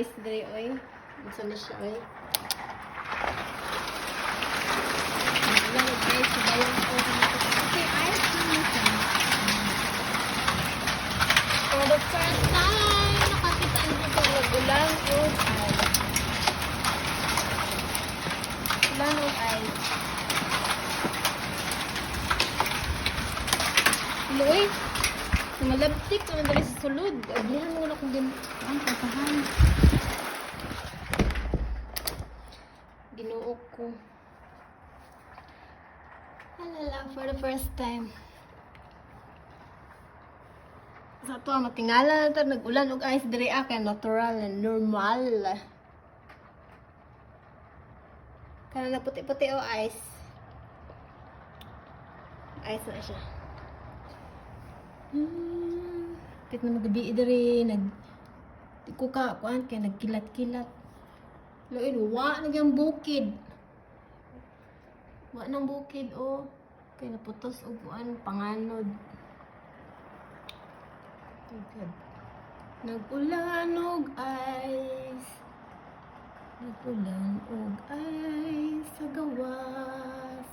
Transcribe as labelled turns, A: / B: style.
A: ice diri oy. Unsa ni siya oy? Nag-ulan og ice sa bayan ko. Okay, ice na ni siya. For the first time, nakakita ang dito nag-ulan og ice. Ulan og ice. Luoy, malabtik naman dali sa sulod. Ablihan mo na kung din ang papahan. Ginoo ko. Alala, for the first time. Sa ato, ang matingala na ta, nag-ulan og ice diri ah, kay natural and normal. Kana na puti-puti o ice. Ice na siya. Pit na magabi diri nag di ko ka kuan kay nagkilat-kilat. Lain wa na gyud bukid. Wa nang bukid oh. Kay naputos og kuan panganod. Oh God. Nag-ulan og ice. Nag-ulan og ice sa gawas.